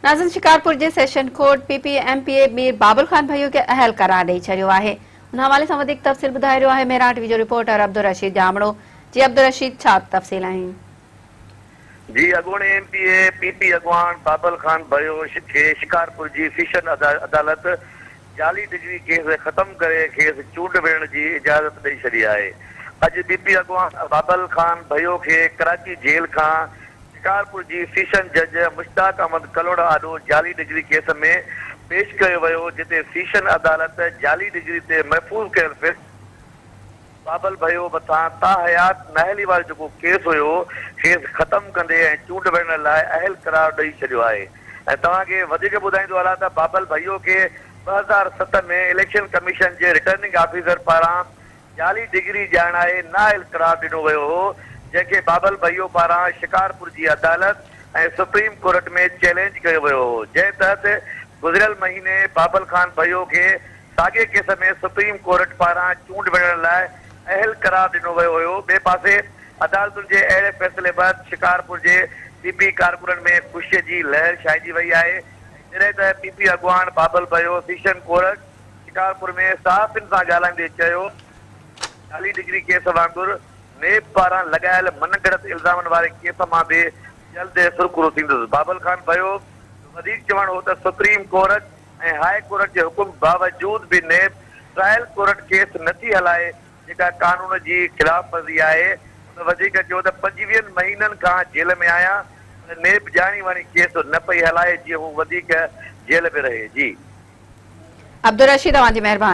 ناظرين شڪارپور جي session court P P M P A Mir Babal Khan Bhayo کي اهل قرار ڏئي ڇڏيو آهي. ان حوالي سان وڌيڪ تفصيل ٻڌائي رهيو آهي مهراڻ ٽي وي جو رپورٽر عبدالرشيد ڄامڙو. جي عبدالرشيد ڇا تفصيل آهن؟ جي اڳوڻي M P A P P اڳواڻ بابل خان ڀيو کي شڪارپور جي سيشن عدالت جعلي ڊگري ڪيس ختم ڪري کيس چونڊ وڙهڻ جي اجازت ڏئي ڇڏي آهي. اڄ پي پي اڳواڻ بابل خان ڀيو کي ڪراچي جيل کان شڪارپور جي سيشن جج مشتاق احمد ڪلوڙ آڏو جعلي ڊگري ڪيس ۾ پيش ڪيو ويو، جتي سيشن عدالت جعلي ڊگري تي محفوظ ڪيل فيصلو بابل ڀيو مٿان تاحيات نااهلي وارو جيڪو ڪيس هيو کيس ختم ڪندي ۽ چونڊ وڙهڻ لاء اهل قرار ڏئي ڇڏيو آهي ۽ توهان کي وڌيڪ ٻڌائيندو هلان ته بابل ڀيو کي 2007 ۾ اليڪشن ڪميشن جي رٽرننگ آفيسر پاران جعلي ڊگري ڄاڻائي نااهل قرار ڏنو ويو هو، جنهن کي بابل ڀيو پاران شڪارپور جي عدالت ۽ سپريم ڪورٽ ۾ چئلينج ڪيو ويو هو، جنهن تحت گذريل مهيني بابل خان ڀيو کي ساڳئي ڪيس ۾ سپريم ڪورٽ پاران چونڊ وڙهڻ لاء اهل قرار ڏنو ويو هيو. ٻئي پاسي عدالتن جي اهڙي فيصلي بعد شڪارپور جي پي پي ڪارڪنن ۾ خوشي جي لهر ڇائجي وئي آهي ۽ جڏهن ته پي پي اڳواڻ بابل ڀيو سيشن ڪورٽ شڪارپور ۾ صحافين سان ڳالهائيندي چيو ته جعلي ڊگري ڪيس وانگر نيب پاران لڳايل من گهڙت الزامن واري ڪيس مان به جلد سرخرو ٿيندس. بابل خان ڀيو جو وڌيڪ چوڻ هو ته سپريم ڪورٽ ۽ هاء ڪورٽ جي حڪم باوجود به نيب ٽرائل ڪورٽ ڪيس نٿي هلائي جيڪا قانون جي خلاف ورزي آهي. هن وڌيڪ چيو ته 25 مهينن کان جيل ۾ آهيان پر نيب ڄاڻي واڻي ڪيس نه پئي هلائي جيئن هو وڌيڪ جيل ۾ رهي. جي. عبدالرشيد اوهان جي مهرباني.